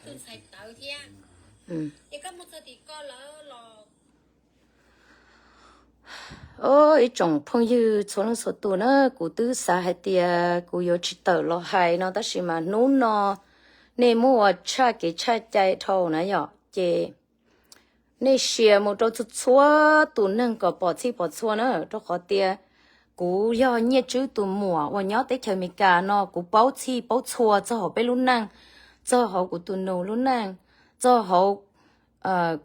Tus ntxhais tawv thiab. Ces koj mus txog tim koj lawm los. Ib tsoom phooj ywg txhua leej txhua tus na, kuv twb xav hais tias kuv yuav tsis tawm los hais no tab sis mas hnub no nej muab ua tshaj kev tshaj cai dhau na yom, ces nej share mus rau txhua txhua tus neeg kom pom txhij pom txhua na, rau qhov tias kuv yog Nyiaj Tswb tus muam uas nyob teb chaws Amelikas no, kuv paub txhij paub txhua txog hauv peb lub neej, txog hauv kuv tus nus lub neej, txog hauv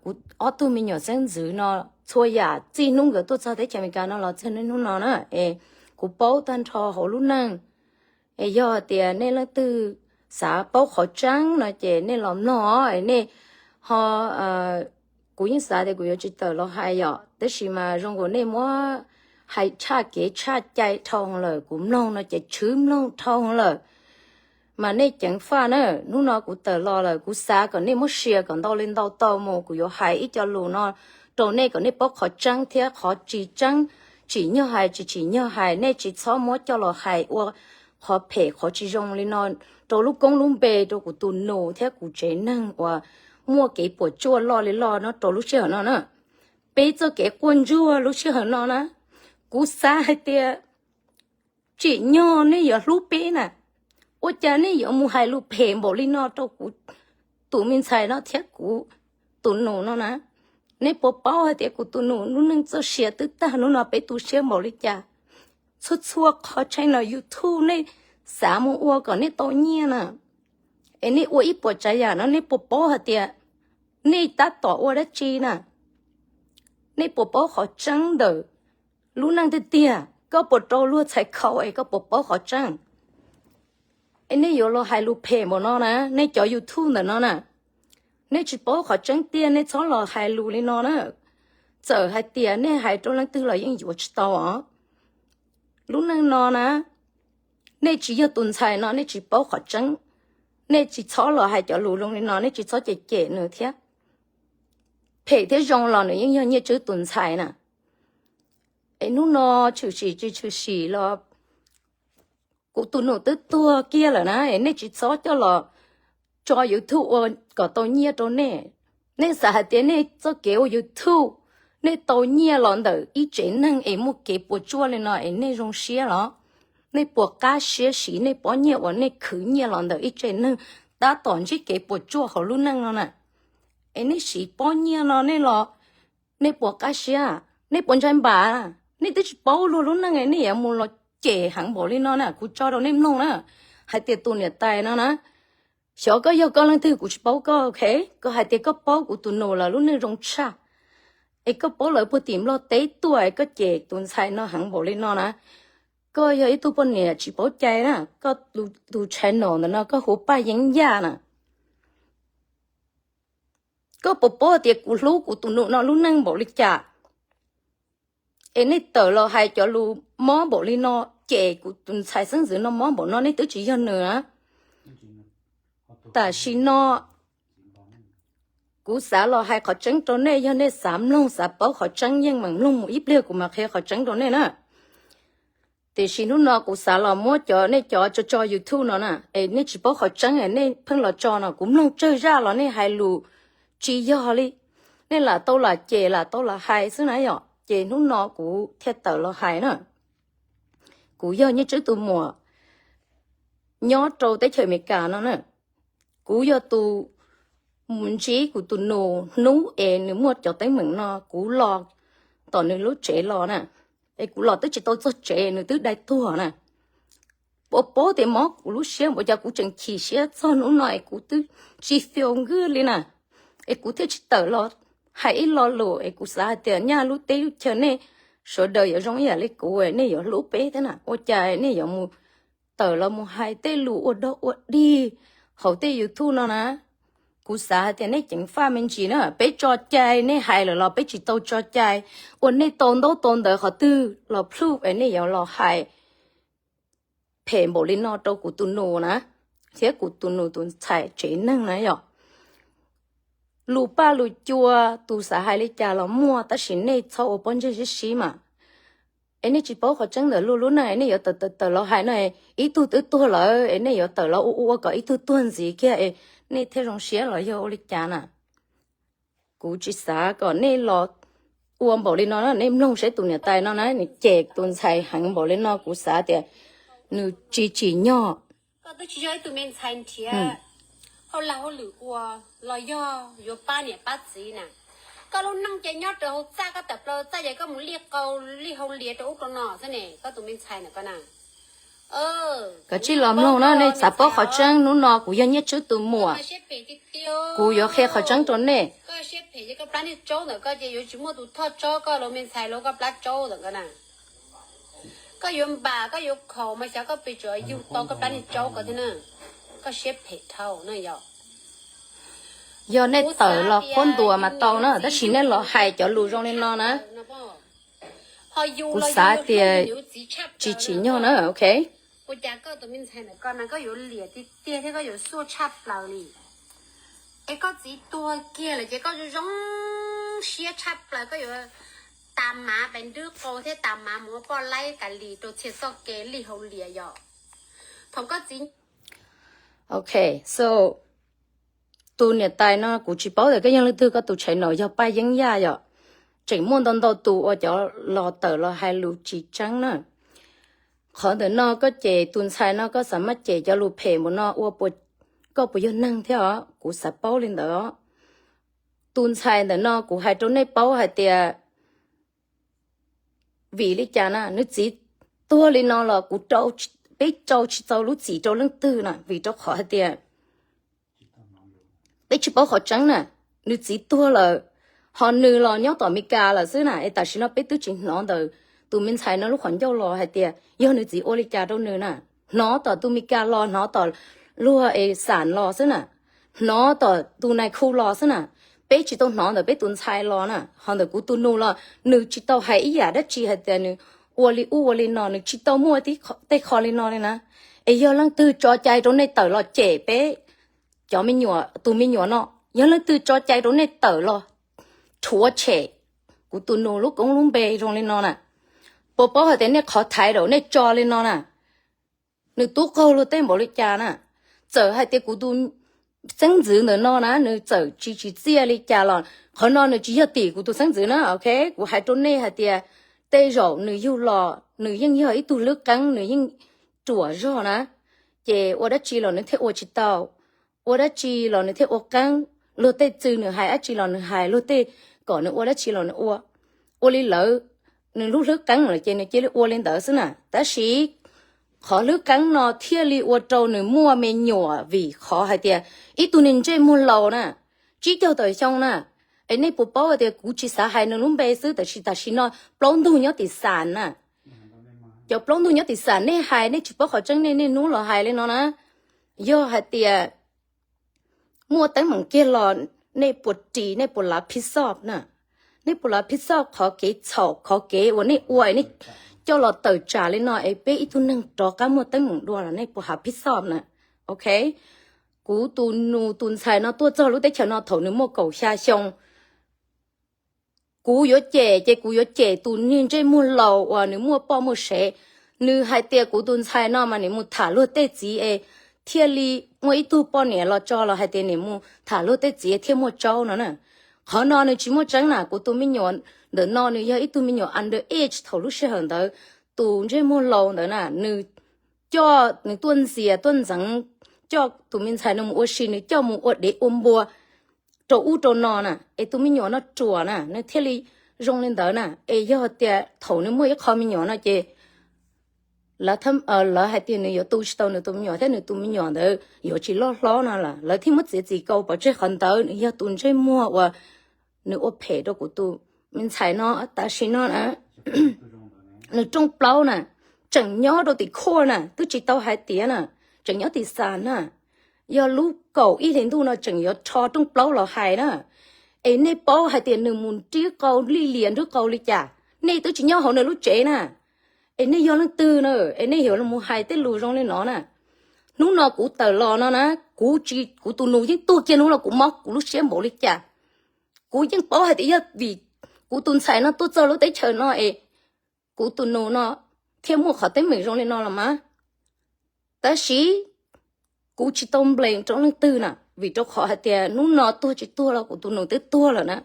kuv ob tug me nyuam xeeb ntxwv no, txhua yam txij hnub nkawd tuaj txog teb chaws Amelikas no los txog niaj hnub no na, es kuv paub tag nrho hauv lub neej. Es yog tias nej leej twg xav paub qhov tseeb no ces nej los mloog os, es nej ho, kuv yeej xav tias kuv yuav tsis tawm los hais yom, tab sis mas zoo nkaus nej muab hais tshaj kev tshaj cai dhau lawm, kuv mloog no ces tshwv mloog dhau lawm. Mas nej ceev faj na, hnub no kuv tawm los lawm, kuv xav kom nej muab share kom ntau li ntau tau mus, kuv yuav hais ib co lus no rau nej kom nej paub qhov tseeb thiab qhov tsis tseeb, tsim nyog hais tsis tsim nyog hais, nej tsis txhob muab coj los hais ua qhov phem qhov tsis zoo li no rau lub koob lub npe, rau kuv tus nus thiab kuv tsev neeg uas muaj kev puas tsuaj loj li loj no rau lub sij hawm no na. Peb txoj kev quaj ntsuag lub sij hawm no na, kuv xav hais tias tsim nyog nej yuav hlub peb na, ua cas nej yuav mus hais lus phem npaum li no rau kuv tus me ntxhais no thiab kuv tus nus no na? Nej puas paub hais tias kuv tus nus lub neej txoj sia twb tag, hnub no peb tu siab npaum li cas? Txhua txhua qhov channel YouTube nej xav mus ua kom nej tau nyiaj na, es nej ua ib puas tsav yam no, nej puas paub hais tias nej tab tom ua dab tsi na? Nej puas paub qhov tseeb ntawm lub neej tiag tiag? Koj puas rau luag txhais khau es koj puas paub qhov tseeb? Es nej yuav los hais lus phem npaum no na, nej cov YouTube ntawm no na, nej tsis paub qhov tseeb tiag nej txhob los hais lus li no na. Txawm hais tias nej hais rau leej twg los yeej yuav tsis tau os. Lub neej no na, nej tsis yog tus ntxhais no nej tsis paub qhov tseeb, nej tsis txhob los hais cov lus zoo li no, nej tsis txhob cem cem nws thiab. Phem thiab zoo los nws yeej yog Nyiaj Tswb tus ntxhais na. Es hnub no tshwm sim tsis tshwm sim los kuv tus nus twb tuag kiag lawm na, es nej tsis txhob coj los tso YouTube ua kom tau nyiaj rau nej. Nej xav hais tias nej txoj kev ua YouTube, nej tau nyiaj los ntawm ib tsev neeg es muaj kev puas tsuaj li no es nej zoo siab los? Nej puas qab siab siv nej pob nyiaj uas nej khwv nyiaj los ntawm ib tsev neeg tab tom ntsib kev puas tsuaj hauv lub neej no na? Es nej siv pob nyiaj no nej los, nej puas qab siab? Nej puas ntshai npam? Nej twb tsis paub luag lub neej, nej yuav mus los cem heev npaum li no na. Kuv tso rau nej mloog na, hais tias tus niam tais no na, xyov koj yog koj leej twg kuv tsis paub koj, ok? Koj hais tias koj paub kuv tus nus lawv lub neej zoo tshaj, es koj paub lawv puag tim Nplog teb tuaj es koj cem tus ntxhais no heev npaum li no na. Koj yog ib tug poj niam tsis paub cai na, koj tus channel ntawm no koj hu Paj Yeeb Yaj na. Koj puas paub tias kuv hlub kuv tus nus no lub neej npaum li cas? Es nej tawm los hais cov lus mob npaum li no, cem kuv tus ntxhais xeeb ntxwv no mob npaum no, nej twb tsis yog nws na. Tam sim no kuv xav los hais qhov tseeb rau nej, yog nej xav mloog xav paub qhov tseeb yeej meem mloog mus ib pliag kuv mam qhia qhov tseeb rau nej na. Tiam sis hnub no kuv xav los muab cov nej cov tso tso YouTube no na, es nej tsis paub qhov tseeb es nej pheej los tso no, kuv mloog tsawg zaj los nej hais lus tsis yog li. Nej lam tau lam cem lam tau lam hais xwb na yom, ces hnub no kuv thiaj tawm los hais na. Kuv yog Nyiaj Tswb tus muam nyob rau teb chaws Amelikas no na. Kuv yog tus mus ntsib kuv tus nus hnub es nws muaj cov teeb meem no, kuv los tom nws lub tsev los na. Es kuv los twb tsis tau txog tsev nws twb dai tuag na. Puas paub tias mob kuv lub siab npaum cas, kuv tseem chim siab txog hnub no es kuv twb tsis feel good li na. Es kuv thiaj tsis tawm los hais ib lo lus, es kuv xav hais tias nyaj lub teb lub chaw nej sawv daws yuav zoo ib yam li kuv, nej yuav hlub peb thiab na, ua cas nej yuav mus tawm los mus hais tej lus ua dog ua dig hauv tej YouTube no na. Kuv xav hais tias nej ceev faj me ntsis na, peb tso cai, nej hais lawm los peb tsis tau tso cai, ua nej tau ntaub tau ntawv qhov twg los plhub es nej yuav los hais phem npaum li no rau kuv tus nus na, thiab kuv tus nus tus ntxhais tsev neeg na yom. Lus paj lus cua tus xav hais li cas los muaj, tab sis nej txhob ua pob ntseg sib sib mas. Es nej tsis paub qhov tseeb ntawm luag lub neej es nej yuav tawm tawm tawm los hais no, ib tug twb tuag lawm es nej yuav tawm los ua ua kom ib tug tuag ntxiv kiag es nej thiaj zoo siab los yog ua li cas na? Kuv tsis xav kom nej los ua npaum li no na. Nej mloog saib tus niam tais no na, nws cem tus ntxhais heev npaum li no, kuv xav tias nws tsis tsim nyog. Koj twb tsis yog ib tug me ntxhais nrhiav hauj lag hauj lwm ua los yog yuav pab niam pab txiv na. Koj lub neej ces nyob rau hauv txaj, koj tawm plaws txaj ces koj mus lij qau lij hauv lias rau ub rau no xwb ne, koj tus me ntxhais na koj na. Kav tsij los mloog na, nej xav paub qhov tseeb. Hnub no kuv yog Nyiaj Tswb tus muam, kuv yuav qhia qhov tseeb rau nej. Koj siab phem ces koj plab niag tsaub ntawm koj ces yuav tsis muaj tus thoj tsob koj los me ntxhais los koj plab tsaub ntawm koj na. Koj yuav npam koj yuav khaum mas xyov koj pes tsawg yug tau koj plab niag tsaub ko thiab na. Koj siab phem dhau na yog. Yog nej tawm los qhuab ntuas mas tau na, tab sis nej los hais cov lus zoo li no na, kuv xav tias tsis tsim nyog na, ok. Ua cas koj tus me ntxhais ntawm koj no koj yuav liam tiag tiag thiab koj yuav xuaj tshaj plaws li? Es koj txiv tuag kiag lawm ces koj zoo siab tshaj plaws, koj yuav tas mav pes nrwb qau thiab tas mav mus ua poj laib tas li rau txhia txoj kev lij hauv lias yom. Thaum koj txiv Ok, so tus niam tais no kuv tsis paub tias koj yog leej twg, koj tus channel yog Paj Yeeb Yaj yom. Tseem muaj ntau ntau tus uas cov los tawm los hais lus tsis tseeb na. Qhov ntawm no koj cem tus ntxhais no, koj xav maj cem cov lus phem npaum no ua, koj puas yog neeg thiab os? Kuv xav paub li ntawd os. Tus ntxhais ntawm no kuv hais rau nej paub hais tias vim li cas na, nws txiv tuag li no los kuv, peb rau tsis tau lub txim rau leej twg na, vim rau qhov hais tias peb tsis paub qhov tseeb na. Nws txiv tuag lawm, ho nws los nyob tom Mes Kas lawm xwb na, es tam sim no peb twb tsis hnov ntawm tus me ntxhais no lub qhov ncauj los hais tias yog nws txiv ua li cas rau nws na. Hnov tom tus Mes Kas los, hnov tom luag es xam los xwb na, hnov tom tus nais khu los xwb na. Peb tsis tau hnov ntawm peb tus ntxhais los na, ho ntawm kuv tus nus los nws tsis tau hais ib yam dab tsi hais tias nws ua li ub ua li no, nws tsis tau muaj tej qho li no li na. Es yog leej twg tso cai rau nej tawm los cem peb cov me nyuam, tus me nyuam no, yog leej twg tso cai rau nej tawm los rhuav tshem kuv tus nus lub koob lub npe zoo li no na, puas paub hais tias nej qhov thaiv daum nej tso li no na, nws tub qaug luag tej npaum li cas na. Txawm hais tias kuv tus xeeb ntxwv ntawm no na nws txawm tsis tsim txiaj li cas los qhov no nws tsis yog tim kuv tus xeeb ntxwv na, ok. Kuv hais rau nej hais tias tej zaum nws yug los nws yeej yog ib tug hlwb qeeb, nws yeej ruam zog na, ces ua dab tsi los nws thiaj ua tsis tau, ua dab tsi los nws thiaj ua qeeb. Luag tej txwv nws hais dab tsi los nws hais, luag tej kom nws ua dab tsi los nws ua. Ua li lawv, nws lub hlwb qeeb lawm ces nws cia li ua li ntawd xwb na. Tab sis qhov hlwb qeeb no thiaj li ua rau nws muaj me nyuam vim qhov hais tias ib tug niag ntsej muag laus na, tsib caug tawm xyoo na. Es nej puas paub hais tias kuv tsis xav hais nws lub npe xwb, tab sis tam sim no plaub ntug nyob tim xam na, cov plaub ntug nyob tim xam nej hais nej tsis paub qhov tseeb, nej niaj hnub los hais li no na. Yog hais tias muaj teeb meem kiag los nej puas ris, nej puas lav phij xoj na? Nej puas lav phij xoj qhov kev txhaum, qhov kev uas nej ua nej coj los tawm tsam li no es peb ib tug neeg rov qab muaj teeb meem dua los nej puas hav phij xoj na? Ok, kuv tus nus tus ntxhais no tuaj txog lub teb chaws no thaum nws muaj kaum xya xyoo. Kuv yuav cem ces kuv yuav cem tus niag ntsej muag laus uas nws muaj poj muaj sev. Nws hais tias kuv tus ntxhais no mas nws mus tham luag tej txiv es thiaj li muaj ib tug poj niam los tso los hais tias nws mus tham luag tej txiv thiaj muaj tsaub no na. Qhov no nws tsis muaj tseeb na, kuv tus me nyuam ntawm no nws yog ib tug me nyuam under age thaum lub sij hawm ntawd. Tus ntsej muag laus ntawd na nws coj nws tuaj ntxias tuaj ntxeev, coj tus me ntxhais no mus ua si, nws coj mus ua dev ua npua rau ub rau no na, es tus me nyuam no ruam na nws thiaj li zoo li ntawd na. Es yog tias thaum nws muaj ib qho me nyuam no ces lawv hais tias nws yuav tu tsis tau nws tus me nyuam thiab nws tus me nyuam ntawd yuav tsis loj hlob no lawm, lawv thiaj muab txiav txim kaus pov tseg qhov ntawd. Nws yog tus ntsej muag uas nws ua phem rau kuv tus me ntxhais no tam sim no na. Nws rooj plaub na, tseem nyob rau tim khuaj na, twb tsis tau hais tias na, tseem nyob tim xam na. Yog lub kaum ib hlis ntuj no tseem yuav rho rooj plaub los hais na. Es nej paub hais tias nws mus nrib qau lij lias nrib qau li cas? Nej twb tsis nyob hauv nws lub tsev na. Es nej yog leej twg na es nej yuav mus hais tej lus zoo li no na? Hnub no kuv tawm los no na, kuv tsis, kuv tus nus yeej tuag kiag hnub no, kuv mob kuv lub siab npaum li cas. Kuv yeej paub hais tias yog vim kuv tus ntxhais no tuaj txog lub teb chaws no es kuv tus nus no thiaj muaj qhov teeb meem zoo li no los mas. Tab sis kuv tsis tau nplees rau leej twg na, vim rau qhov hais tias hnub no tuag tsis tuag los kuv tus nus twb tuag lawm na.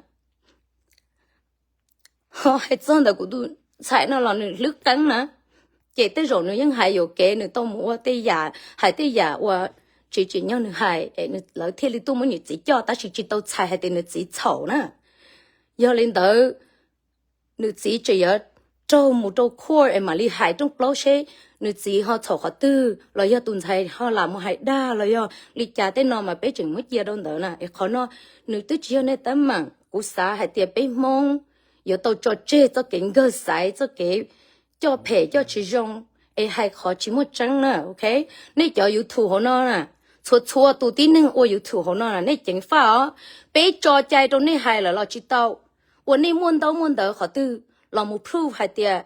Ho hais txog ntawm kuv tus ntxhais no los nws hlwb qeeb na, ces tej zaum nws yeej hais yuam kev, nws tau mus ua tej yam, hais tej yam uas tsis tsim nyog nws hais, lawv thiaj li tuaj muab nws txiv coj, tab sis tsis tau txhais hais tias nws txiv txhaum na. Yog li ntawd, nws txiv tseem yuav raug mus rau court es mam li hais rooj plaub seb nws txiv ho txhaum qhov twg, los yog tus ntxhais ho lam mus hais dag los yog li cas tej no mas peb tseem muab cia rau ntawd na. Es qhov no nws twb tsis yog nej teeb meem, kuv xav hais tias peb Hmoob yuav tau tso tseg txoj kev nkawg xaiv, txoj kev coj phem coj tsis zoo, es hais qhov tsis muaj tseeb na, ok? Nej cov YouTube hauv no na, txhua txhua tus tib neeg ua YouTube hauv no na, nej ceev faj os. Peb tso cai rau nej hais lawm los tsis tau, ua nej muaj ntaub muaj ntawv qhov twg los mus prove hais tias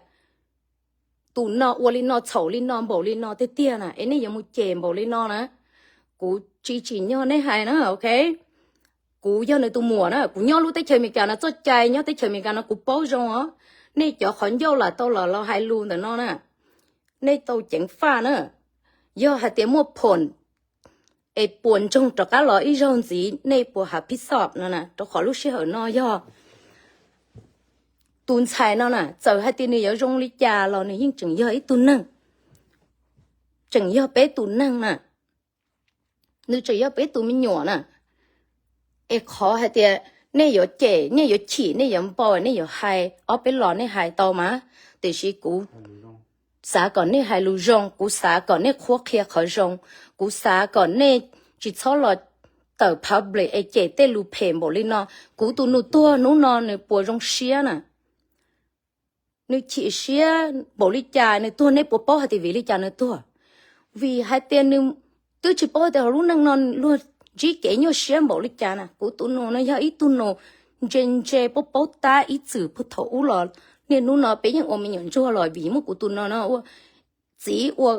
tus no ua li no txhaum li no npaum li no tiag tiag na, es nej yuav mus cem npaum li no na. Kuv tsis tsim nyog nej hais na, ok? Kuv yog nws tus muam na, kuv nyob lub teb chaws Amelikas no, txoj cai nyob teb chaws Amelikas no kuv paub zoo os. Nej cov qhov ncauj lam tau los los hais lus ntawm no na, nej tau ceev faj na. Yog hais tias muaj phom es puas ntsoog rov qab los ib zaug ntxiv, nej puas hav phij xob no na, rau qhov lub sij hawm no yog tus ntxhais no na, txawm hais tias nws yuav zoo li cas los nws yeej tseem yog ib tug neeg, tseem yog peb tus neeg na, nws tseem yog peb tus me nyuam na. Es qhov hais tias nej yuav cem, nej yuav chim, nej yuav npau, nej yuav hais ob peb los nej hais tau mas, tiam sis kuv xav kom nej hais lus zoo, kuv xav kom nej qhuab qhia qhov zoo, kuv xav kom nej tsis txhob los tawm public es cem tej lus phem npaum li no. Kuv tus nus tuag hnub no nws puas zoo siab na? Nws chim siab npaum li cas nws tuag, nej puas paub hais tias vim li cas nws tuag? Vim hais tias nws twb tsis paub tias hauv lub neej no luag ntsib kev nyuaj siab npaum li cas na. Kuv tus nus no yog ib tug nus ntse ntse, paub paub tab ib txwm puag thaum ub los niaj hnub no peb yeej ua me nyuam ntsuag los vim muab kuv tus no no ua txiv ua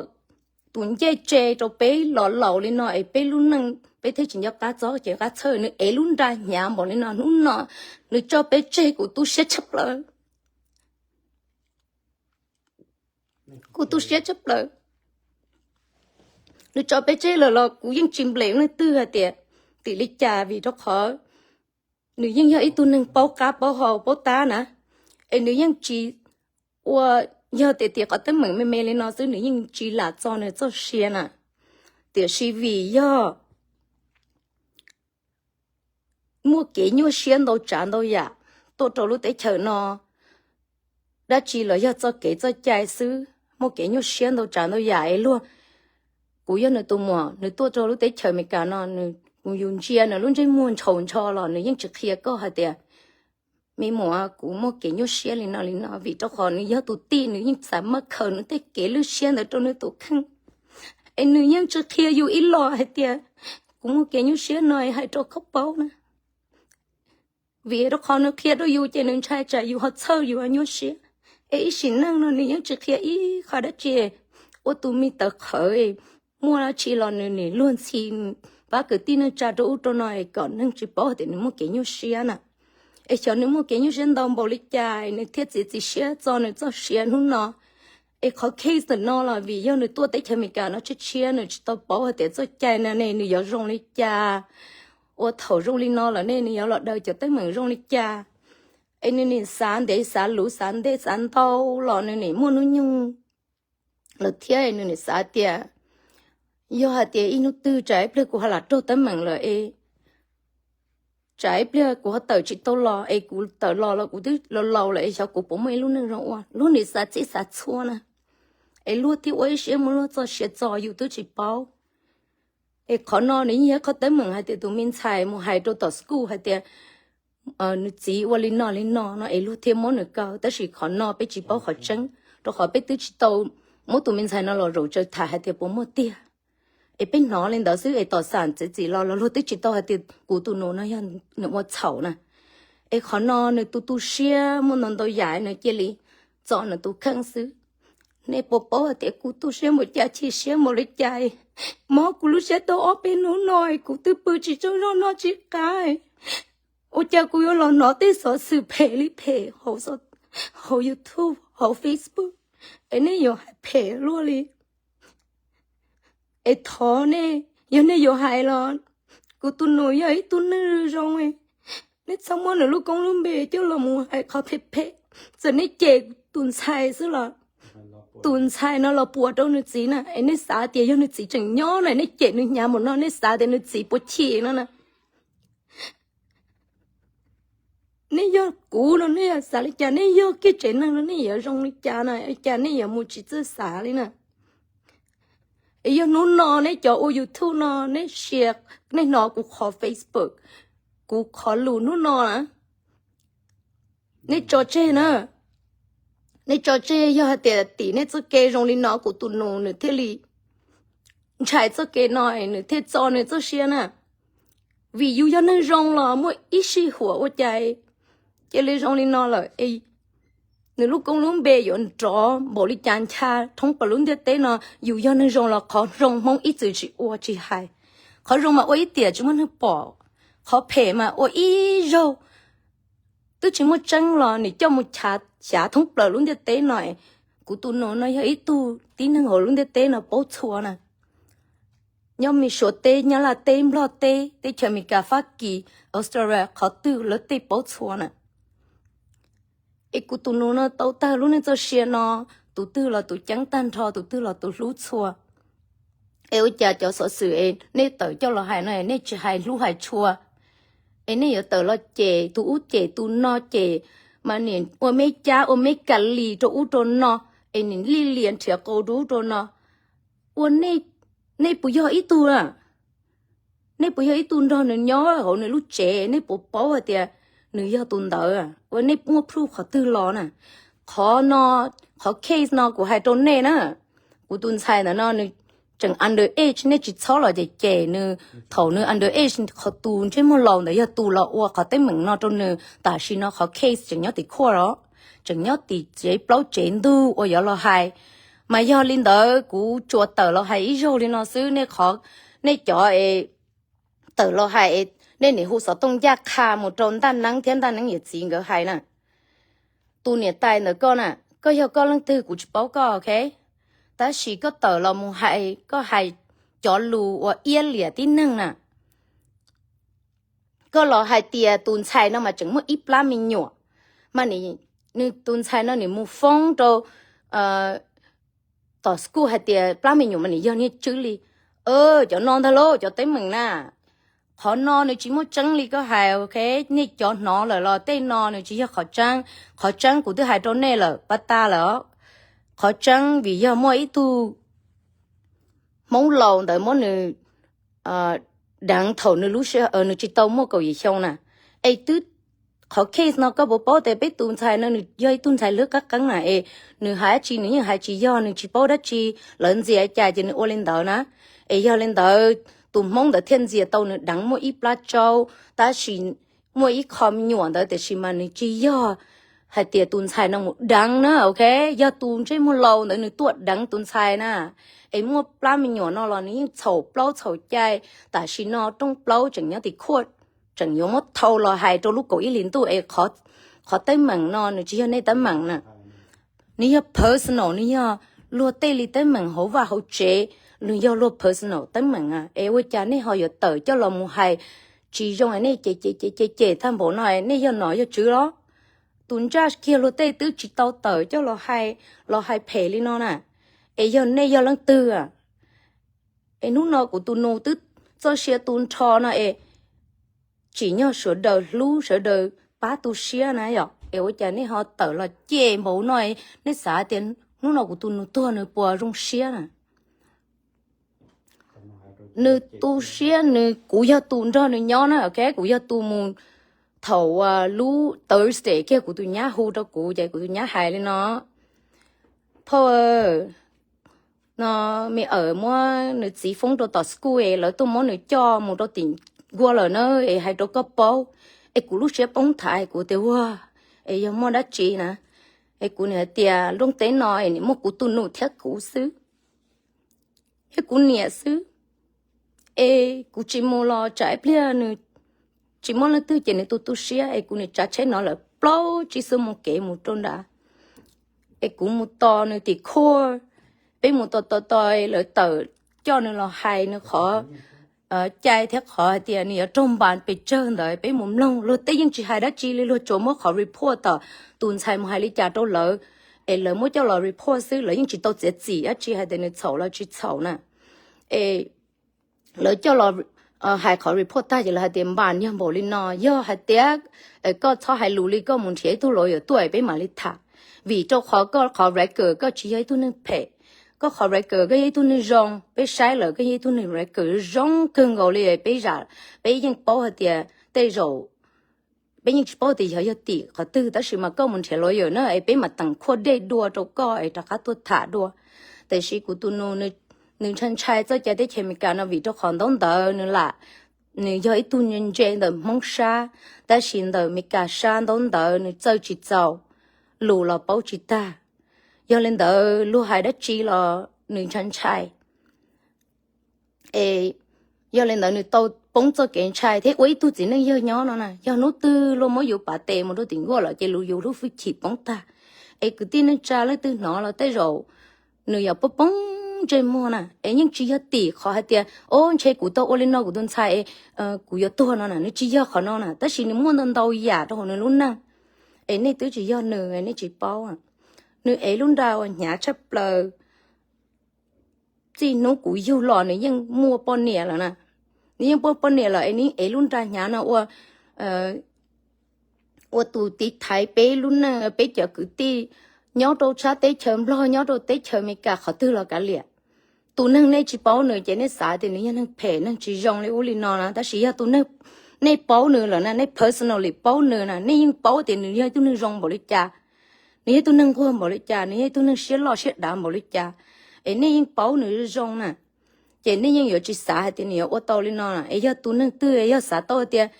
tus ncej tse rau peb los laus li no es peb lub neej peb thiaj tsis nco qab txob cev qab txhawj. Nws ev lub nra hnyav npaum li no, hnub no nws tso peb tseg, kuv tu siab tshaj plaws. Kuv tu siab tshaj plaws. Nws tso peb tseg lawm los kuv yeej tsis nplees leej twg hais tias tim li cas, vim rau qhov nws yeej yog ib tug neeg paub qab paub hau paub tab na, es nws yeej tsis ua, yog tias tias qhov teeb meem me me li no xwb nws yeej tsis lam txo nws txoj sia na. Tiam sis vim yog muaj kev nyuaj siab ntau tsav ntau yam tuaj rau lub teb chaws no, dab tsi los yog txoj kev txoj cai xwb, muaj kev nyuaj siab ntau tsav ntau yam es luag, kuv yog nws tus muam, nws tuaj rau lub teb chaws Amelikas no, nws, kuv yus ntsia nws lub ntsej muag ntshaus ntsho los nws yeej tsis qhia koj hais tias, me muam, kuv muaj kev nyuaj siab li no li no, vim rau qhov nws yog tus tij, nws yeej xav maj khaws nws tej kev lwj siab ntawd rau nws tus kheej. Es nws yeej tsis qhia yus ib los hais tias kuv muaj kev nyuaj siab no es hais rau koj paub na. Vim rau qhov nws qhia rau yus ces nws ntshai tsam yus ho txhawj yus ho nyuaj siab. Es ib sim neej no nws yeej tsis qhia ib qho dab tsi, ua tus me tawv qhawv, muaj dab tsi los nws nim luag ntxhi pab kwv tij neej tsa rau ub rau no es kom neeg tsis paub tias nws muaj kev nyuaj siab na. Es xyov nws muaj kev nyuaj siab ntau npaum li cas nws thiaj txiav txim siab txo nws txoj sia hnub no. Es qhov case no los vim yog nws tuaj teb chaws Amelikas no tshiab tshiab, nws tsis tau paub hais tias txoj cai no ne nws yuav zoo li cas, ua thaum zoo li no lawm ne nws yuav los daws cov teeb meem zoo li cas. Es nws nim xav ntev xav luv xav ntej xav ntau los nws nim muaj hnub nyoog lawm thiab, nws nim xav tias yog hais tias ib hnub twg tsam ib pliag kuv ho lam raug teeb meem lawm es tsam ib pliag kuv ho tawm tsis tau los es kuv tawm los los kuv twb laus laus lawm es xyov kuv puas muaj ib lub neej zoo ua. Luag nim xav txij xav txhua na, es luag thiaj ua ib siab muab luag txoj sia txo yus twb tsis paub. Es qhov no nws yeej yog qhov teeb meem hais tias tus me ntxhais mus hais rau tom school hais tias nws txiv ua li no li no no es luag thiaj muab nws kaw, tab sis qhov no peb tsis paub qhov tseeb, rau qhov peb twb tsis tau muab tus me ntxhais no los zaum tsaws tham hais tias puas muaj tiag. Es peb hnov li ntawd xwb es tom xam txiav txim los los luag twb tsis tau hais tias kuv tus nus no yog nws ua txhaum na. Es qhov no nws tu tu siab muaj ntau ntau yam nws cia li txo nws tus kheej xwb. Nej puas paub hais tias kuv tu siab npaum cas chim siab npaum li cas? Mob kuv lub siab tau ob peb hnub no kuv twb pw tsis tsaug zog noj tsis qab. Ua cas kuv yuav los hnov tej xov xwm phem li phem hauv YouTube, hauv Facebook, es nej yuav hais phem luaj li. Es thov nej, yog nej yuav hais los, kuv tus nus yog ib tug neeg zoo, nej txhob muab nws lub koob lub npe coj los mus hais qhov phem phem. Txawm nej cem tus ntxhais xwb los, tus ntxhais no los puas rau nws txiv na, es nej xav tias yog nws txiv tseem nyob na, nej cem nws hnyav npaum no, nej xav tias nws txiv puas chim no na. Nej yog kuv no nej yuav xav li cas? Nej yog kiag tsev neeg no nej yuav zoo li cas na? Cas nej yuav mus tsis txawj xav li na? Es yog hnub no nej cov ua YouTube no nej share, nej hnov kuv qhov Facebook, kuv qhov lus hnub no na, nej tso tseg na. Nej tso tseg, yog hais tias tim nej txoj kev zoo li no kuv tus nus nws thiaj li ntshai txoj kev no, nws thiaj txo nws txoj sia na. Vim yus yog neeg zoo los muaj ib sij huam ua cas cia li zoo li no lawm, nws lub koob lub npe yuav nrov npaum li cas ncha thoob plaws lub ntiaj teb no. Yus yog neeg zoo los qhov zoo Hmoob ib txwm tsis ua tsis hais. Qhov zoo mas ua ib tiam tsis muaj neeg pom, qhov phem mas ua ib zaug twb tsis muaj tseeb los nws coj mus xyav thoob plaws lub ntiaj teb no. Kuv tus nus no yog ib tug tib neeg hauv lub ntiaj teb no paub txhua na. Nyob Mes Suav teb, Nyab Laj teb, Nplog teb, teb chaws Amelikas, Fab Kis, Australia, qhov twg lawv tej paub txhua na. Es kuv tus nus no tau tag lub neej txoj sia no, tus twg los tus ceeb tag nrho, tus twg los tus hlub txhua. Es ua cas cov xov xwm es nej tawm coj los hais no nej tsis hais hlub hais tshua, es nej yuav tawm los cem tus ub cem tus no, cem mas nim ua me cab ua me ka lis rau ub rau no, es nim lij lias nrhiav qau rau ub rau no. Ua nej puas yog ib tug na? Nej puas yog ib tug nrog nws nyob hauv nws lub tsev? Nej puas paub hais tias nws yog tus ntawd? Ua nej muaj proof qhov twg los na? Qhov no, qhov case no kuv hais rau nej na, kuv tus ntxhais ntawm no nws tseem under age, nej tsis txhob los cem cem nws. Thaum nws under age, qhov tus ntsej muag laus ntawd yog tus los ua qhov teeb meem no rau nws. Tam sim no qhov case tseem nyob tim court os, tseem nyob tim tsev plaub tsev ntug uas yuav los hais. Mas yog li ntawd kuv tsuas tawm los hais ib zaug li no xwb, nej qhov, nej cov es tawm los hais, nej nim hu xov tooj ncaj qha mus rau Ntaj Neeb thiab Ntaj Neeb yawm txiv nkawd hais na. Tus niam tais ntawm koj na, koj yog koj leej twg kuv tsis paub koj, ok? Tab sis koj tawm los mus hais, koj hais cov lus uas iab liam tib neeg na. Koj los hais tias tus ntxhais no mas tseem muaj ib plab me nyuam, mas nws, tus ntxhais no nws mus foob rau tom school hais tias plab me nyuam mas nws yog niag tswb li. Cov no ntag lauj, cov teeb meem na. Qhov no nws tsis muaj tseeb li koj hais, ok? Nej cov hnov lawm los tej no nws tsis yog qhov tseeb. Qhov tseeb kuv twb hais rau nej lawm pab tas lawm. Qhov tseeb vim yog muaj ib tug Hmoob laus ntawd muab nws deev thaum nws lub sij, nws tsis tau muaj kaum yim xyoo na. Es twb, qhov case no koj puas paub tias peb tus ntxhais no nws yog ib tug ntxhais lwb qab qeeb na, es nws hais dab tsi nws yeej hais tsis yog, nws tsis paub dab tsi, lawv ntxias cas ces nws ua li ntawd na. Es yog li ntawd tus Hmoob ntawd thiaj ntxias tau nws deev muaj ib plab tsaub, tab sis muaj ib qho me nyuam ntawd, tiam sis mas nws tsis yog hais tias tus ntxhais no mus deev na, ok? Yog tus ntsej muag laus ntawd nws tuaj deev tus ntxhais na, es muaj plab me nyuam no los nws yeej txhaum plaub txhaum cai. Tam sim no rooj plaub tseem nyob tim court, tseem yuav muab thau los hais rau lub kaum ib hlis ntuj. Es qhov teeb meem no nws tsis yog nej teeb meem na, nws yog personal, nws yog luag tej li teeb meem hauv vaj hauv tsev, nws yog luag personal teeb meem. Es ua cas nej ho yuav tawm coj los mus hais tsis zoo, nej cem cem cem cem thaj npaum no, nej yog nom yog tswv los? Tus ntsaj kiag luag tej twb tsis tau tawm coj los hais, los hais phem li no na. Es yog nej yog leej twg? Es hnub no kuv tus nus twb txoj sia tu nrho no es tsim nyog sawv daws hlub sawv daws pab tu siab na yom. Es ua cas nej ho tawm los cem npaum no, nej xav tias hnub no kuv tus nus tuag nws puas zoo siab na? Nws tu siab, nws, kuv yog tus nrog nws nyob na, ok, kuv yog tus mus thaum lub Thursday kiag kuv tus nyab hu rau kuv ces kuv tus nyab hais li no, Phauj, no me awm muab nws txiv foob rau tom school es lawv tuaj muab nws coj mus rau tim nkuaj lawm na, es hais rau koj paub. Es kuv lub siab poob thav, kuv tias ua, es yog muaj dab tsi na? Es kuv nim hais tias rooj teb no es nim muaj kuv tus nus thiab kuv xwb, thiab kuv niam xwb. Es kuv tsis mus los tsam ib pliag nws tsis muaj leej twg ces nws tu tu siab, es kuv nim tsav tsheb no lawm plaub tsib xuab moos kev mus rau nrad. Es kuv mus tos nws tim court, peb mus tos tos tos lawv tawm coj nws los hais nws qhov cai thiab qhov hais tias nws yuav raug npas pes tsawg ntawd, peb mus mloog. Luag tej yeej tsis hais dab tsi li, luag tsuas muab qhov report tom tus ntxhais mus hais li cas rau lawv, es lawv muab coj los report xwb, lawv yeej tsis tau txiav txim dab tsi hais tias nws txhaum los tsis txhaum na. Es lawv coj los hais qhov report tag ces lawv hais tias npas yog npaum li no, yog hais tias koj txhob hais lus li, koj mus nrhiav ib tug lawyer tuaj peb mam li tham, vim rau qhov koj qhov record koj tsis yog ib tug neeg phem, koj qhov record koj yog ib tug neeg zoo, peb saib lawm koj yog ib tug neeg record zoo kawg nkaus li, peb zam, peb yeej paub hais tias tej zaum peb yeej tsis paub tias yog yog tim qhov twg, tab sis mas koj mus nrhiav lawyer na es peb mam teem khuaj dej dua rau koj es rov qab tuaj tham dua. Tiam sis kuv tus nus nws ntshai ntshai txoj cai teb chaws Amelikas no vim rau qhov ntaub ntawv nws lam, nws yog ib tug ntse ntse ntawm Hmoob sab, tab sis ntawm Amelikas sab ntaub ntawv nws txawj tsis txaus, lus los paub tsis tag. Yog li ntawd luag hais dab tsi los nws ntshai ntshai. Es yog li ntawd nws tau poob txoj kev ntshai thiab ua ib tug txiv neej yawg nyob no na, yog hnub twg luag muab yus pav tes mus rau tim nkuaj lawm ces luag yus lub hwj chim poob tag. Es kwv tij neej tsa leej twg hnov los tej zaum nws yuav poob poob ntsej muag na. Es yeej tsis yog tim qhov hais tias o ntshe kuv tau ua li no kuv tus ntxhais es kuv yuav tuag no na, nws tsis yog qhov no na, tab sis nws muaj ntau ntau yam rau hauv nws lub neej. Es nej twb tsis yog nws nej tsis paub. Nws ev lub nra uas hnyav tshaj plaws. Txij hnub kuv yug los nws yeej muaj poj niam lawm na. Nws yeej muaj poj niam lawm es nws ev lub nra hnyav no ua, ua tus tiv thaiv peb lub neej, peb cov kwv tij nyob rau sab teb chaws Nplog, nyob rau teb chaws Amelikas qhov twg los kav liam. Tus neeg nej tsis paub nws ces nej xav tias nws yog neeg phem neeg tsis zoo li ub li no na, tab sis yog tus neeg nej paub nws lawm na, nej personally paub nws na, nej yeej paub tias nws yog ib tug neeg zoo npaum li cas, nws yog ib tug neeg nquag npaum li cas, nws yog ib tug neeg siab loj siab dav npaum li cas, es nej yeej paub nws zoo na. Ces nej yeej yuav tsis xav hais tias nws yuav ua tau li no na. Es yog tus neeg twg yog xav tau tias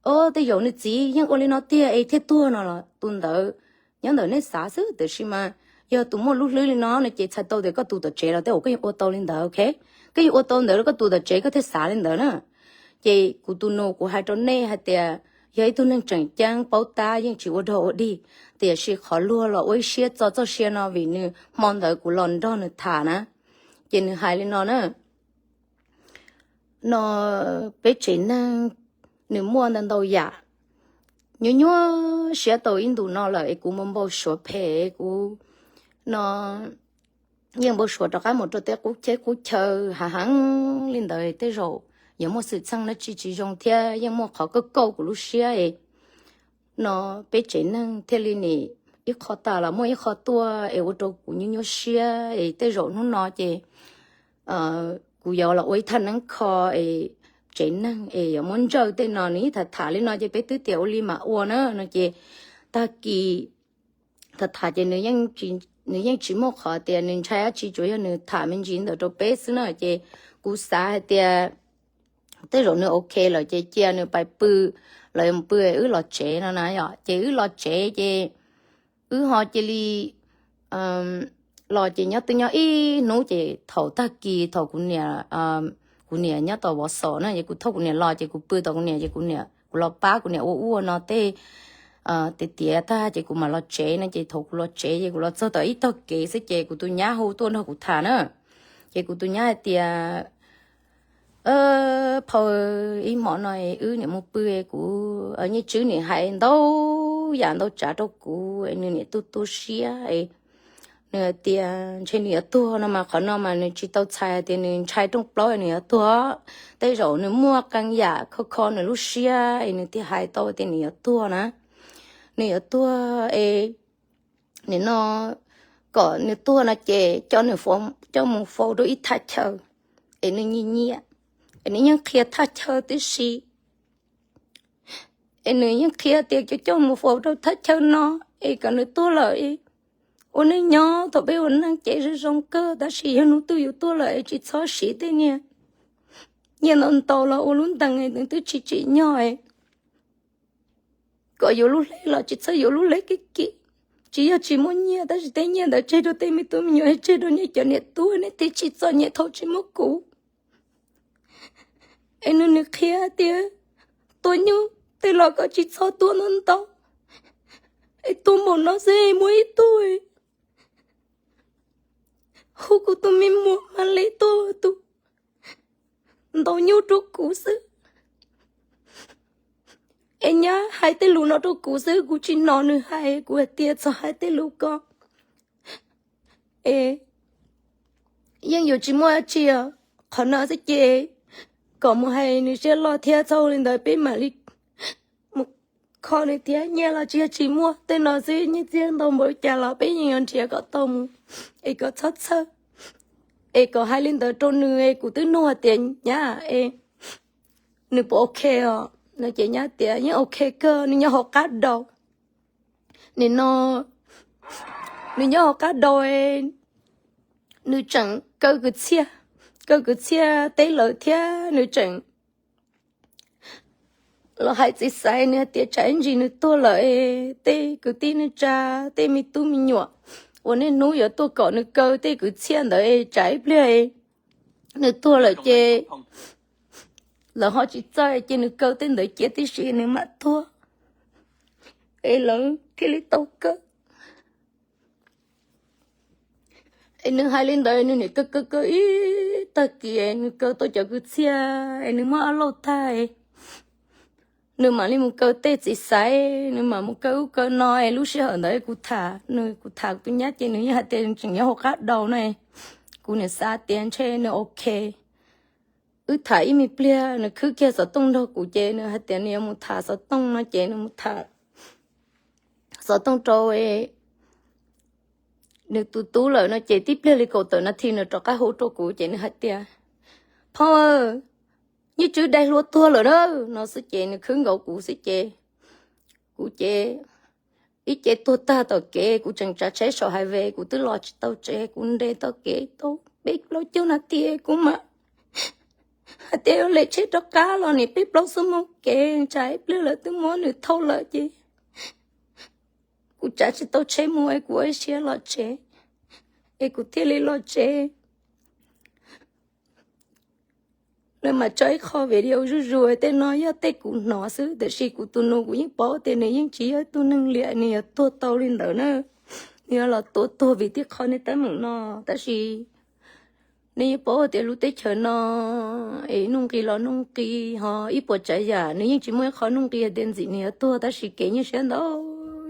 o tej zaum nws txiv yeej ua li no tiag es thiaj tuag no los tus ntawd nyob ntawm nej xav xwb, tiam sis mas yog tus muaj lub hlwb li no no ces txhais tau tias koj tus tom tsev los tej zaum koj yeej ua tau li ntawd, ok. Koj yeej ua tau ntawd los koj tus tom tsev koj thiaj xav li ntawd na. Ces kuv tus nus kuv hais rau nej hais tias yog ib tug neeg tseem ceeb paub tab yeej tsis ua dog ua dig, tiam sis qhov luag los ua ib siab txo txoj sia no vim nws hmo ntawd kuv los nrog nws tham na. Ces nws hais li no na, no peb tsev neeg nws muaj ntau ntau yam. Nyuaj nyuaj siab tau ib ntus no lawm es kuv npau npau suav phem, kuv no yeej npau suav rov qab mus rau tej qub teb qub chaw hav heev li ntawd, tej zaum yuav muaj xwm txheej dab tsi tsis zoo thiab yeej muaj qhov kauj kauj kuv lub siab es no peb tsev neeg thiaj li nim ib qho tas los muaj ib qho tuaj es ua rau kuv nyuaj nyuaj siab es tej zaum hnub no ces kuv yuav los ua ib thaj neeb kho es tsev neeg es yuav muab ntsawj tej no, nws yeej tham tham li no ces peb twb tias ua li mam ua na no ces tag kis tham tham ces nws yeej tsis muaj qhov tias nws ntshai dab tsi, tsuas yog nws tham me ntsis ntawd rau peb xwb na. Ces kuv xav hais tias tej zaum nws ok lawm ces cia nws pais pw, los pw wb los tsev no na yom. Ces wb los tsev ces wb ho cia li los ces nyob twb nyob ib hnub ces thaum tag kis thaum kuv niam, kuv niam nyob tom Vov Xos na ces kuv thauj kuv niam los ces kuv pw tom kuv niam ces kuv niam, kuv los pab kuv niam ua ua no tej tiav tiav tag ces kuv mam los tsev no ces thaum kuv los tsev ces kuv los txog tom ib tog kev xwb ces kuv tus nyab hu tuaj nrog kuv tham na. Ces kuv tus nyab hais tias phau ib hmo no wb niam mus pw, kuv Nyiaj Tswb niam hais ntau yam ntau tsav rau kuv, nws niam tu tu siab. Nws hais tias ntshe nws yuav tuag no mas qhov no mas nws tsis tau txhais tias nws ntshai rooj plaub nws yuav tuag. Tej zaum nws muaj qee yam kho kho nws lub siab es nws thiaj hais tau tias nws yuav tuag na. Nws yuav tuag es nim no kom nws tuag no ces coj nws, coj mus faus rau ib thaj chaw es nws nyiam nyiam, es nws yeej qhia thaj chaw tib si, es nws yeej qhia tias coj coj mus faus rau thaj chaw no es kom nws tuag lawm. Ua neej nyob thaum peb ua neej ces zoo zoo kawg, tab sis yog hnub twg yus tuag lawm es tsis txhob siv tej niag nyiaj ntau ntau los ua lub ntees es nws twb tsis tsim nyog. Kom yuav lub hleb los tsis txhob yuav lub hleb kim kim. Tsis yog tsis muaj nyiaj, tab sis tej nyiaj ntawd tseg rau tej me tub me nyuam, tseg rau nej cov niam tub, nej thiaj tsim txom nyem thaum tsis muaj kuv. Es nws, nws qhia tias tua nyuj tej los kom tsis txhob tua ntau ntau, es tua npaum no xwb muaj ib tug hu kuv tus me muam Malis tuaj tus ntaus nyuj rau kuv xwb. Es nyab hais tej lus no rau kuv xwb, kuv tsis hnov nws hais, kuv hais tias txhob hais tej lus ko. Es yeej yuav tsis muaj dab tsi os, qhov no xwb ces kom mus hais nws siab loj thiab, txhob ua li ntawd peb mam li mus kho nws thiab. Nyiaj los tsis yog tsis muaj, tej no xwb nyiaj txiag ntau npaum li cas los peb yeej yuav nrhiav kom tau mus, es kom txhob txhawj. Es kom hais li ntawd rau nws es kuv twb nug hais tias nyab es nws puas ok os no ces nyab tias yeej ok kawg, nws nyob hauv qab dau. Nim no nws nyob hauv qab dau, nws tseem kaw kwv txhiaj, kaw kwv txhiaj teb lawm thiab nws tseem los hais txiv xaiv nws hais tias tsam ib ntsis nws tuag lawm, tej kwv tij neej tsa, tej me tub me nyuam uas niaj hnub yuav tuaj kom nws kaw tej kwv txhiaj ntawd, tsam ib pliag nws tuag lawm ces lawv ho tsis txawj, ces nws kaw tej ntawd cia tib si nws mam tuag, es lawv thiaj li tau kaw. Es nws hais li ntawd, nws nim kaw kaw kaw ib tag kis, nws kaw tau cov kwv txhiaj es nws muab ob lauj tag, nws mam li mus kaw tej txiv xaiv, nws mam mus kaw ub kaw no. Es lub sij hawm ntawd kuv tham, nws, kuv tham tus nyab ces nws yeej hais tias tseem nyob hauv qab dau no. Kuv nim xav tias ntshe nws ok. Wb tham ib me pliag nws khwb kiag xov tooj nrog kuv ces nws hais tias nws yuav mus tham xov tooj no ces nws mus tham xov tooj rau nws tus tub lawm no ces tib pliag li kaum tawm nas this nws rov qab hu rau kuv ces nws hais tias, Phauj, Nyiaj Tswb dai hlua tuag lawm na, no xwb ces nws khwb nkaus kuv xwb ces kuv ces ib ce tuag tag tom kev, kuv tseem tsav tsheb saum highway, kuv twb los tsis tau tsev, kuv nres tau kev tau peb plaub caug nas this kuv mam hais tias yuav lem tsheb rov qab los nim peb plaub xuab moos kev, tsam ib pliag lawv twb muab nws thauj lawm ces kuv tsav tsis tau tsheb mus es kuv ua siab los tsev, es kuv thiaj li los tsev. Lawv mam tso ib qho video zuj zus, tej no yog tej kuv hnov xwb, tiam sis kuv tus nus kuv yeej paub tias nws yeej tsis yog ib tug neeg liam, nws yuav tuag tau li ntawd na. Nws yuav los tuag tuag vim tib qho nej teeb meem no, tab sis nej yeej paub tias lub teb chaws no es nuj nqis los nuj nqis, ho ib puas tsav yam nws yeej tsis muaj ib qho nuj nqis hais tias ntxim nws yuav tuag, tab sis kev nyuaj siab ntau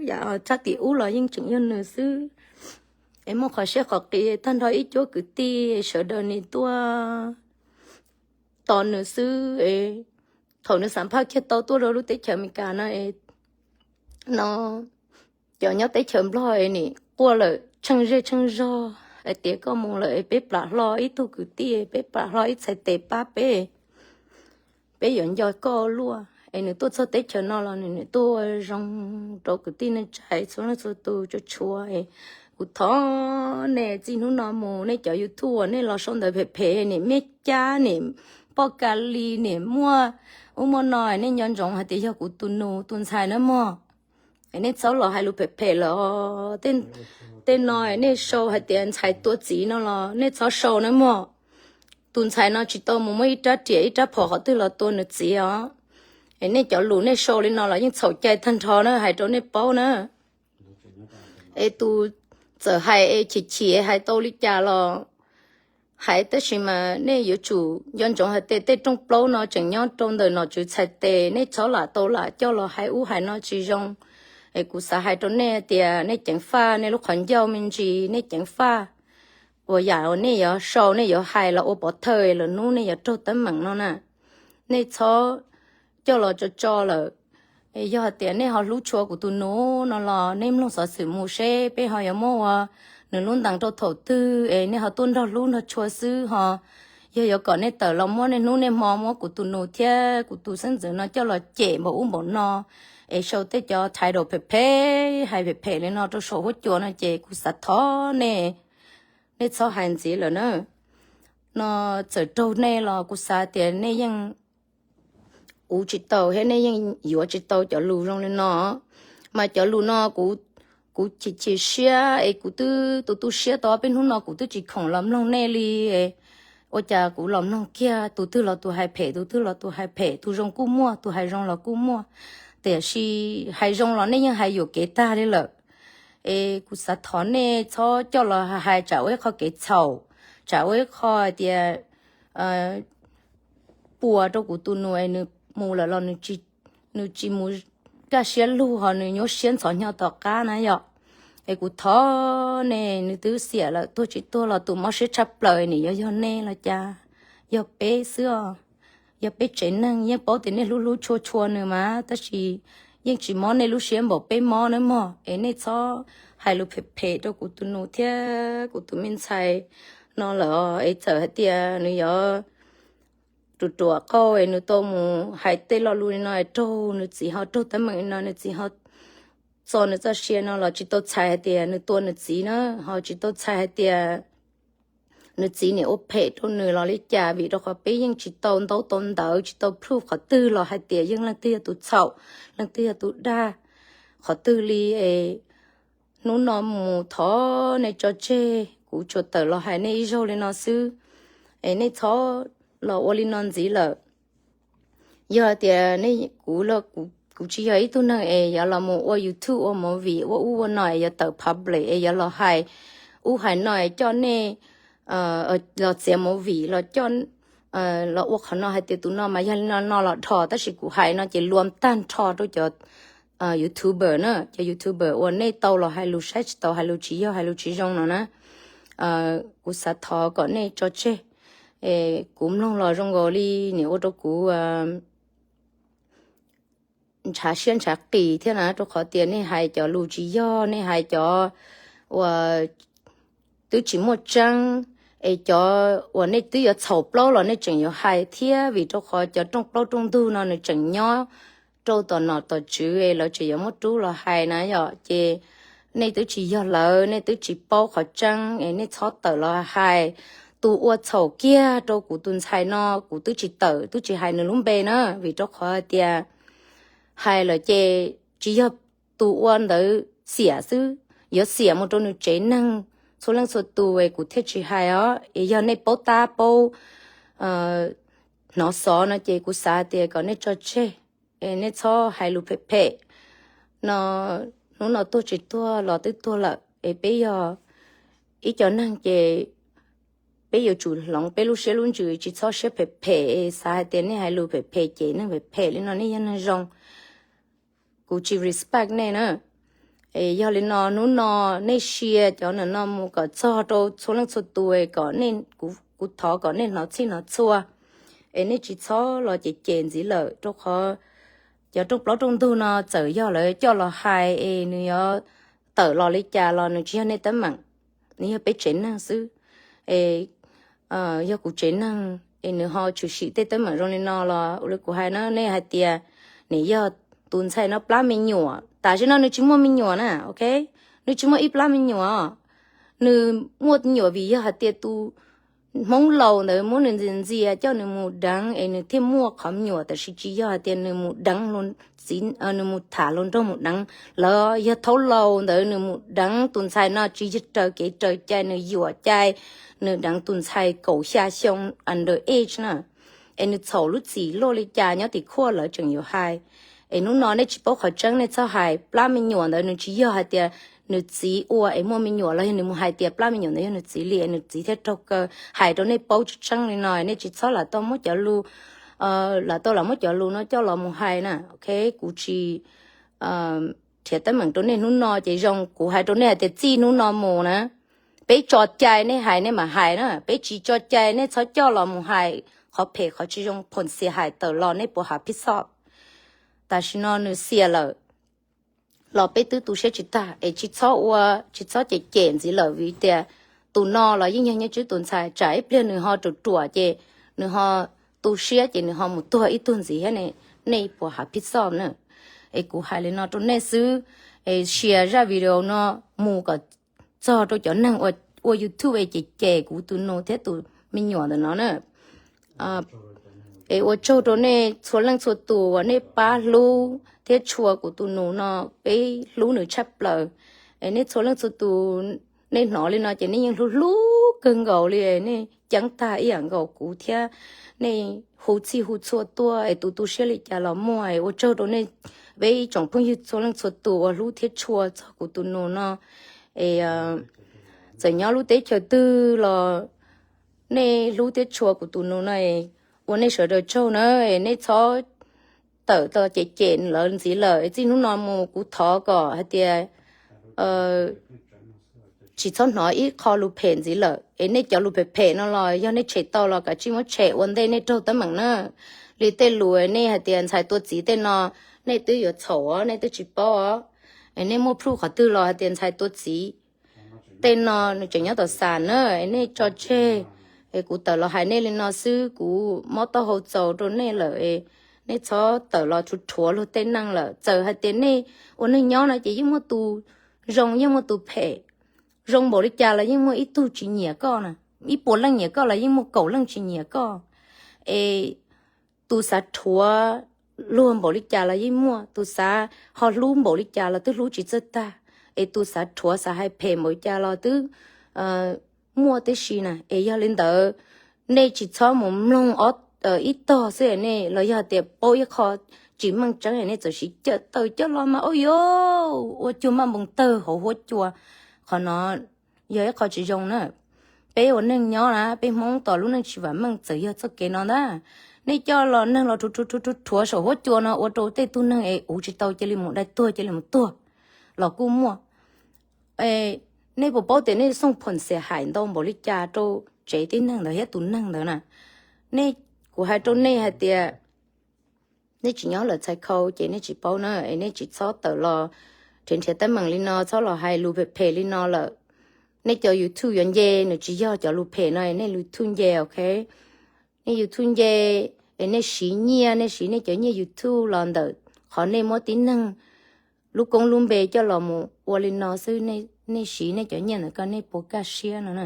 yam tshaj tim ub los yeej tseem yog nws xwb. Es muaj qhov siab qhov qis tag nrho ib cuab kwv tij sawv daws nim tuaj tos nws xwb. Thaum nws xam phaj kiag tau tuaj rau lub teb chaws Amelikas no, no cov nyob teb chaws Nplog nim quaj lawm tsheej zej tsheej zog hais tias koj mus lawm es peb plam hlo ib tug kwv tij, peb plam hlo ib txhais tes pab peb, peb yuav nco koj luaj. Es nws tuaj txog teb chaws no los nws, nws tuaj zoo rau kwv tij neej tsa txhua leej txhua tus tsuas tshua. Kuv thov nej txij hnub no mus nej cov YouTube uas nej los sau ntawv phem phem, nim Meb Cab, nim Poj Ka Li, nim muaj ub muaj no, nej nco ntsoov hais tias yog kuv tus nus tus ntxhais na mog. Es nej txhob los hais lus phem phem lawm. Tej no nej sau hais tias ntxhais tua txiv no los nej txhob sau na mog. Tus ntxhais no tsis tau mus muab ib rab riam ib rab phom qhov twg los tua nws txiv os. Es nej cov lus nej sau li no los yeej txhaum cai tag nrho na, hais rau nej paub na. Es tus txawm hais es chim chim hais tau li cas los hais, tab sis mas nej yuav tsum nco ntsoov hais tias tej rooj plaub no tseem nyob rau ntawm nom tswv txhais tes, nej txhob lam tau lam coj los hais ub hais no tsis zoo. Es kuv xav hais rau nej tias nej ceev faj nej lub qhov ncauj me ntsis, nej ceev faj uas yam uas nej yuav sau nej yuav hais los ua pov thawj lwm hnub nej yuav raug teeb meem no na. Nej txhob coj los tso tso lawm. Yog hais tias nej ho hlub tshua kuv tus nus no los nej mloog xov xwm mus seb peb ho yuav muab ua nws lub ntees rau thaum twg es nej ho tuaj nrog hlub nrog tshua xwb ho. Yog yuav kom nej tawm los muab nej hnub nej hmo muab kuv tus nus thiab kuv tus xeeb ntxwv no coj los cem npaum ub npaum no, es sau tej cov title phem phem hais phem phem li no rau saum huab cua no ces kuv xav thov nej, nej txhob hais ntxiv lawm na. No txawm raug nej los kuv xav tias nej yeej uv tsis tau thiab nej yeej yuav tsis tau cov lus zoo li no. Mas cov lus no kuv, kuv chim chim siab es kuv twb tu tu siab tau peb hnub no kuv twb tsis khoom los mloog nej li. Ua cas kuv los mloog kiag tus twg los tus hais phem, tus twg los tus hais phem, tus zoo kuj muaj, tus hais zoo los kuj muaj. Tiam sis hais zoo los nej yeej hais yuam kev tag li lawm. Es kuv xav thov nej txhob coj los hais tsam ua ib qho kev txhaum, tsam ua ib qho hais tias puas rau kuv tus nus es nws mus lawm los nws tsis mus kaj siab lug ho nws nyuaj siab ntxhov hnyo tom qab na yom. Es kuv thov nej, nws twb xiam lawm tuag tsis tuag los tus mob siab tshaj plaws nim yuav yog nej los cas, yog peb xwb os. Yog peb tsev neeg yeej paub tias nej hlub hlub tshua tshua nws mas, tab sis yeej tsis mob nej lub siab npaum peb mob nawb mog. Es nej txhob hais lus phem phem rau kuv tus nus thiab kuv tus me ntxhais no lawm. Es txawm hais tias nws yuav ruam ruam qauj es nws tau mus hais tej lo lus li no es raug nws txiv ho raug teeb meem li no, nws txiv ho txo nws txoj sia no los tsis tau txhais hais tias nws tua nws txiv na, ho tsis tau txhais hais tias nws txiv nim ua phem rau nws los li cas, vim rau qhov peb yeej tsis tau ntaub tau ntawv, tsis tau proof qhov twg los hais tias yeej leej twg yog tus txhaum, leej twg yog tus dag qhov twg li. Es hnub no mus thov nej tso tseg, kuv tsuas tawm los hais nej ib zaug li no xwb. Es nej txhob los ua li no ntxiv lawm. Yog tias nej, kuv, kuv tsis yog ib tug neeg es yuav los mus ua YouTube ua movie ua ub ua no es yuav tawm public es yuav los hais ub hais no es coj nej los txiav movie los coj los ua qhov no hais tias tus no mas yog li no no los dhos, tab sis kuv hais no ces luam tag nrho rau cov YouTuber na, cov YouTuber uas nej tau los hais lus saib tsis taus, hais lus tsis yog, hais lus tsis zoo no na. Kuv xav thov kom nej tso tseg. Kuv mloog los zoo nkaus li nim ua rau kuv ntshav siab ntshav qis thiab na, rau qhov tias nej hais cov lus tsis yog, nej hais cov uas twb tsis muaj tseeb, es cov uas nej twb yuav txhaum plaub los nej tseem yuav hais thiab, vim rau qhov cov rooj plaub rooj ntug no nws tseem nyob rau tom nom tom tswv es lawv tseem yuav muab rub los hais na yom. Ces nej twb tsis yog lawv, nej twb tsis paub qhov tseeb es nej txhob tawm los hais. Tus ua txhaum kiag rau kuv tus ntxhais no kuv twb tsis tawm twb tsis hais nws lub npe na, vim rau qhov hais tias hais lawm ces tsis yog tus ua ntawd xiam xwb, yuav xiam mus rau nws tsev neeg txhua leej txhua tus es kuv thiaj tsis hais os. Es yog nej paub tab paub hnov xov no ces kuv xav tias kom nej tso tseg, es nej txhob hais lus phem phem no. Hnub no tuag tsis tuag los twb tuag lawm, es peb yog ib co neeg ces peb yuav tsum hloov peb lub siab lub ntsws, tsis txhob siab phem phem, xav hais tias nej hais lus phem phem ces neeg phem phem li no nej yog neeg zoo. Kuv tsis respect nej na. Es yog li no hnub no nej share cov no mus kom txog rau txhua leej txhua tus, kom nej, kuv thov kom nej hnov txhij hnov txhua, es nej tsis txhob los cem cem ntxiv lawm, rau qhov cov rooj plaub rooj ntug no txawm yog lawv coj los hais es nws yuav tawm los li cas los nws tsis yog nej teeb meem, nws yog peb tsev neeg xwb. Es yog kuv tsev neeg es nws ho tshwm sim tej teeb meem zoo li no los ua li kuv hais na, nej hais tias nws yog tus ntxhais no plab me nyuam, tam sim no nws tsis muaj me nyuam na, ok, nws tsis muaj ib plab me nyuam. Nws muaj me nyuam vim yog hais tias tus Hmoob laus ntawd muab nws ntxias ntxias coj nws mus deev es nws thiaj muaj qhov me nyuam, tab sis tsis yog hais tias nws mus deev, nws mus tham hluas nraug mus deev. Lawv yog thaum laus ntawd nws mus deev tus ntxhais no tsis yog raws kev raws cai, nws yuam cai, nws deev tus ntxhais kaum xya xyoo under age na. Es nws txhaum lub txim luaj li cas nyob tim khuaj lawv tseem yuav hais. Es hnub no nej tsis paub qhov tseeb nej txhob hais. Plab me nyuam ntawd nws tsis yog hais tias nws txiv ua es muaj me nyuam los yog nws mus hais tias plab me nyuam ntawd yog nws txiv li es nws txiv thiaj raug kaw. Hais rau nej paub tseeb tseeb li no, nej tsis txhob lam tau muab cov lus, lam tau lam muab cov lus no coj los mus hais na, ok. Kuv tsis nrhiav teeb meem rau nej hnub no ces zoo kuv hais rau nej hais tias txij hnub no mus na, peb tso cai nej hais nej mam hais na, peb tsis tso cai nej txhob coj los mus hais qhov phem qhov tsis zoo, phoom xias hais tawm los nej puas hav phij xoj. Tam sim no nws xias lawm los peb twb tu siab tsis tag, es tsis txhob ua, tsis txhob cem cem ntxiv lawm, vim tias tus no los yeej yog nyob tswb tus ntxhais, tsam ib pliag nws ho ruam ruam ces nws ho tu siab ces nws ho mus tuag ib tug ntxiv thiab ne, nej puas hav phij xoj na. Es kuv hais li no rau nej xwb, es share zaj video no mus kom txog rau cov neeg ua YouTube es cem cem kuv tus nus thiab tus me nyuam ntawm no na. Es ua tsaug rau nej txhua leej txhua tus uas nej pab hlub thiab tshua kuv tus nus no, peb hlub nws tshaj plaws. Es nej txhua leej txhua tus, nej hnov li no ces nej yeej hlub hlub kawg nkaus li, nej ceeb tag ib yam nkaus kuv thiab. Nej hu txhij hu txhua tuaj es tus tu siab li cas los muaj es ua tsaug rau nej, peb ib tsoom phooj ywg txhua leej txhua tus uas hlub thiab tshua txog kuv tus nus no. Es txawm nyob lub teb chaws twg los nej hlub thiab tshua kuv tus nus no es ua nej sawv daws tsaug na. Es nej txhob tawm los cem cem lawv ntxiv lawm. Txij hnub no mus kuv thov kom hais tias tsis txhob hnov ib qho lus phem ntxiv lawm. Es nej cov lus phem phem no los yog nej tshem tau los kav tsij muab tshem ua ntej nej raug teeb meem na. Li tej lus nej hais tias ntxhais tua txiv tej no, nej twb yuav txhaum os, nej twb tsis paub os. Es nej muaj proof qhov twg los hais tias ntxhais tua txiv tej no nws tseem nyob tom xam na. Es nej tso tseg. Es kuv tawm los hais nej li no xwb, kuv mob taub hau txaus rau nej lawm es nej txhob tawm los rhuav rhuav luag tej neeg lawm. Txawm hais tias nej ua neeg nyob no ces yeej muaj tus zoo yeej muaj tus phem. Zoo npaum li cas los yeej muaj ib tug tsis nyiam koj na, ib puas leej nyiam koj los yeej muaj kaum leej tsis nyiam koj. Es tus xav rhuav luag npaum li cas los yeej muaj, tus xav ho hlub npaum li cas los twb hlub tsis txawj tag. Es tus xav rhuav xav hais phem npaum li cas los twb muaj tib si na. Es yog li ntawd, nej tsis txhob mus mloog ib tog xwb nej los yog tias paub ib qho tsis meej tseeb nej txawm siv cawm tawm coj los mas ua cuag maj npoo tawg hauv huab cua. Qhov no yog ib qho tsis zoo na. Peb ua neeg nyob na, peb Hmoob tos lub neej tsis vam meej txawm yog txoj kev no ntag. Nej coj los neeg los rhuav rhuav rhuav rhuav saum huab cua no ua rau tej tug neeg es uv tsis tau cia li mus dai tuag cia li mus tuag los kuj muaj. Nej puas paub tias nej xooj phoom xiam hais ntau npaum li cas rau tsev tib neeg ntawd thiab tus neeg ntawd na? Nej, kuv hais rau nej hais tias nej tsis nyob lawm txhais khau ces nej tsis paub na. Es nej tsis txhob tawm los nrhiav nrhiav teeb meem li no, txhob los hais lus phem phem li no lawm. Nej cov YouTube yuav nce, nws tsis yog cov lus phem no nej YouTube nce, ok? Nej YouTube nce, es nej siv nyiaj, nej siv nej cov nyiaj YouTube los ntawm qhov nej muab tib neeg lub koob lub npe coj los mus ua li no xwb, nej siv nej cov nyiaj ntawd koj nej puas kaj siab no na?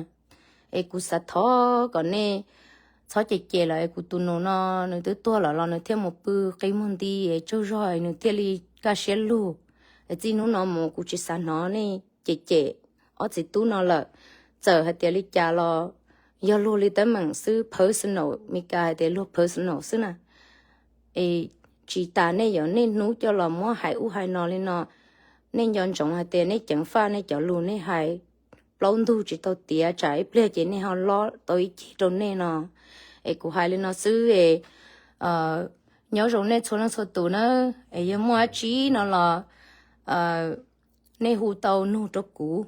Es kuv xav thov kom nej txhob cem cem lawm. Es kuv tus nus no nws twb tuag lawm los nws thiaj mus pw qi muag nti es tsaug zog es nws thiaj li kaj siab lug. Es txij hnub no mus kuv tsis xav hnov nej cem cem ob txiv tub no lawm. Txawm hais tias li cas los yog luag li teeb meem xwb, personal, Meskas hais tias luag personal xwb na. Es tsis tas nej yuav niaj hnub coj los muab hais ub hais no li no. Nej nco ntsoov hais tias nej ceev faj nej cov lus nej hais plaub ntug tsis tau tiav, tsam ib pliag ces nej ho lob tau ib ceg rau nej no. Es kuv hais li no xwb es nyob zoo nej txhua leej txhua tus na. Es yog muaj dab tsi no los nej hu tau nug rau kuv.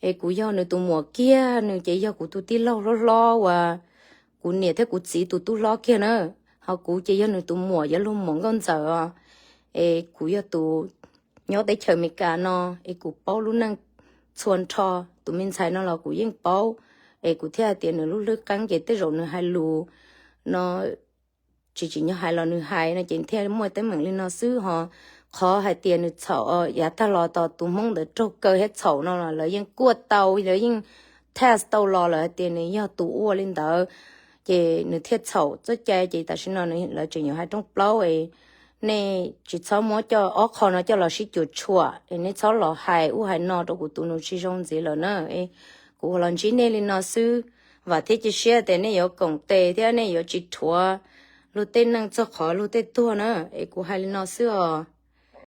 Es kuv yog nws tus muam kiag, nws ces yog kuv tus tij laug hlob hlob uas kuv niam thiab kuv txiv tus tub hlob kiag na. Ho kuv ces yog nws tus muam, yog luag muam nkauj ntxawm os. Es kuv yog tus nyob teb chaws Amelikas no, es kuv paub lub neej txhua nrho. Tus me ntxhais no los kuv yeej paub, es kuv thiaj hais tias nws lub hlwb qeeb ces tej zaum nws hais lus no tsis tsim nyog hais los nws hais no ces thiaj muaj teeb meem li no xwb. Ho qhov hais tias nws txhaum, yav tag los tos tus Hmoob ntawd raug kaw thiab txhaum no los lawv yeej kuaj tau, lawv yeej test tau los lawm hais tias nws yog tus ua li ntawd, ces nws thiaj txhaum txoj cai. Ces tam sim no lawv tseem yuav hais rooj plaub es nej tsis txhob muab coj ob qho no coj los sib cuam tshuam, es nej txhob los hais ub hais no rau kuv tus nus tsis zoo ntxiv lawm na. Kuv ua los ntsib nej li no xwb, vam thiab cia siab tias nej yuav koom tes thiab nej yuav tsis rhuav luag tej neej txog qhov luag tej tuag na. Es kuv hais li no xwb os.